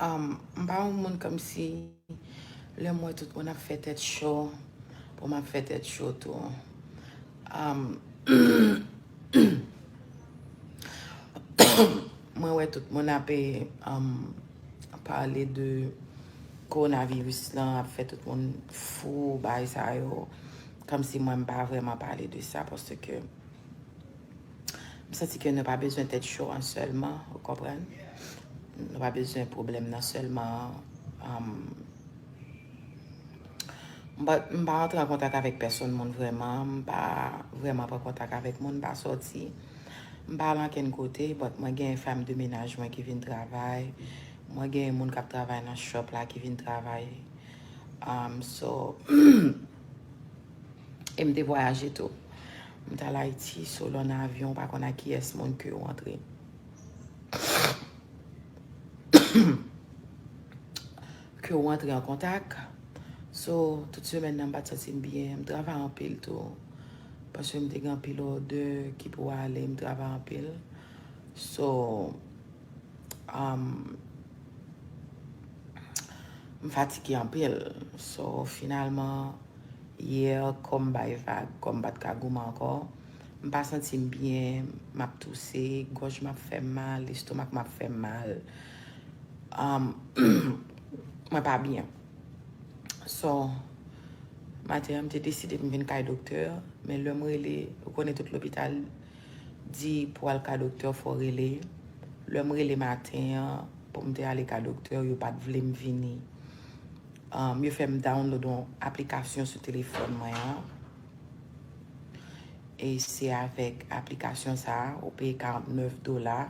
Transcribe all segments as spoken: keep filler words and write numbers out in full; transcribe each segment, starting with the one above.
Um, m pa yon moun kòmsi lè m wè tout moun ap fè tèt cho, pou m ap fè tèt cho tou. Um, mwen wè tout moun ap um, pale de kowonaviris lan, ap fè tout moun fou, bagay sa yo. Kòmsi mwen m pa vrèman pale de sa paske m santi ke nou pa bezwen tèt cho an sèlman, ou konprann? Nou pa bezwen pwoblèm nan sèlman. Um, but m pa antre an kontak avèk pèsonn moun vrèman, m pa vrèman pran kontak avèk moun, m pa sòti. M pa al ankenn kote, but mwen gen fanm de menaj mwen ki vin travay. Mwen gen moun k ap travay nan shop la ki vin travay. Um, so, e m te vwayaje tou. M t al Ayiti, so lè w nan avyon, ou pa konn ak kiyès moun ke w antre. Ke w antre an kontak. So, tout semèn nan, m pa t santi m byen. M travay anpil tou. Paske m te gen anpil òdè ki pou ale, m travay anpil. So, um, m fatige anpil. So, finalman, yè, kò m bay vag, kò m pa t ka goumen ankò. M pa santi m byen, m ap touse, gòj m ap fè m mal, lestomak m ap fè m mal. Um, mwen pa byen. So, maten an, m te deside m vin kay doktè, men lè m rele, ou konnen tout lopital di pou al ka doktè, fò w rele. Lè m rele maten an, pou m te ale ka doktè, yo pa t vle m vini. Um, yo fè m download yon aplikasyon sou telefòn mwen an. E se avèk aplikasyon sa a, ou peye karannèf dola.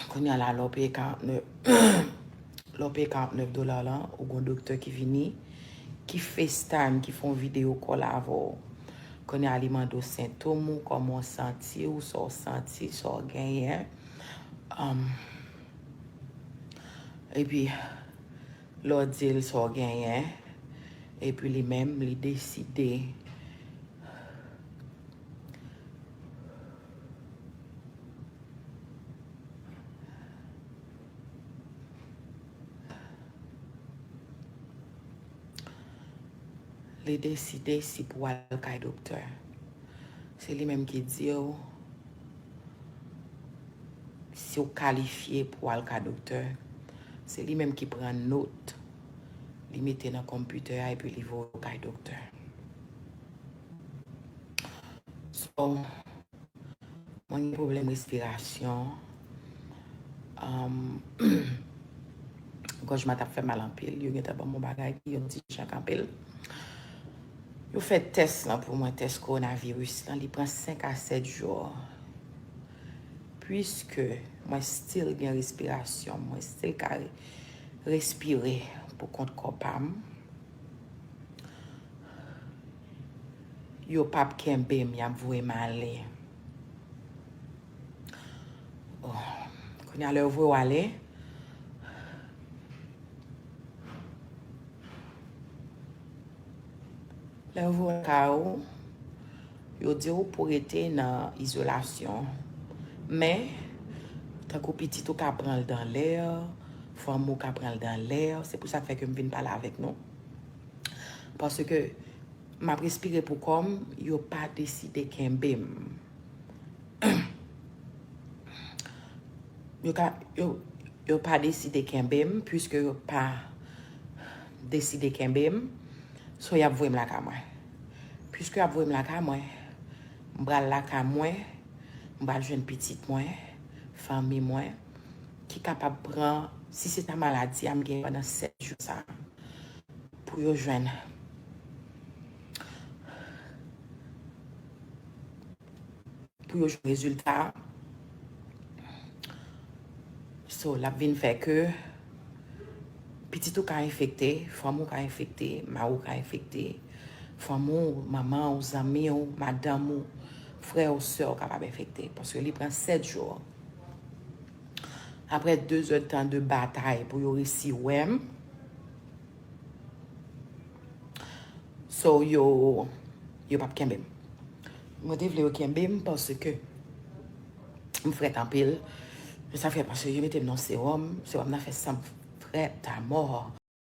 Kounye a la, lè w peye karannèf, lè w peye karannèf dola lan, ou gon doktè ki vini, ki FaceTime, ki fè yon videyo call avè w. Kounye a, li mande w sentòm ou, kòman w santi w, sa w santi, sa w genyen. Um, epi, lè w di l sa w genyen, epi li menm, li deside. Li deside si pou al kay doktè. Se li menm ki di w si w kalifye pou al ka doktè. Se li menm ki pran not, li mete nan konpitè a epi li voye w kay doktè. So, mwen gen pwoblèm respirasyon. Um, gòj mwen t ap fè mal anpil. Yo gentan ban m yon bagay ki yon ti jan kanpe l. Yo fè tès lan pou mwen, tès kowonaviris lan, li pran senk a sèt jou. Piske mwen still gen respirasyon, mwen still ka re-, respire pou kont kò pa m, yo p ap kenbe m, y ap voye m ale. Oh, kounye a lè yo voye w ale, lè yo voye w lakay ou, yo di w pou rete nan izolasyon. Men, tankou pitit ou ka pran l dan lè, fanmi w ka pran l dan lè, se pou sa k fè ke m vin pale avèk nou. Paske m ap respire pou kò m, yo pa deside kenbe m. Yo ka, yo, yo pa deside kenbe m, piske yo pa deside kenbe m, so y ap voye m lakay mwen. Piske y ap voye m lakay mwen, m pral lakay mwen, m pral jwenn pitit mwen, fanmi mwen, ki kapab pran, si se ta maladi a m gen pandan sèt jou sa, pou yo jwenn, pou yo jwenn rezilta. So, l ap vin fè ke pitit ou ka enfekte, fanmi w ka enfekte, mari w ka enfekte, fanmi w, manman w, zanmi w, madanm ou, frè w, sè w kapab enfekte. Paske li pran sèt jou. Apre de zè tan de batay pou yo resi wè m, so, yo, yo p ap kenbe m. Mwen te vle yo kenbe m paske m frèt anpil. Men sa fè paske yo mete m nan sewòm, sewòm nan fè san m frèt a mò.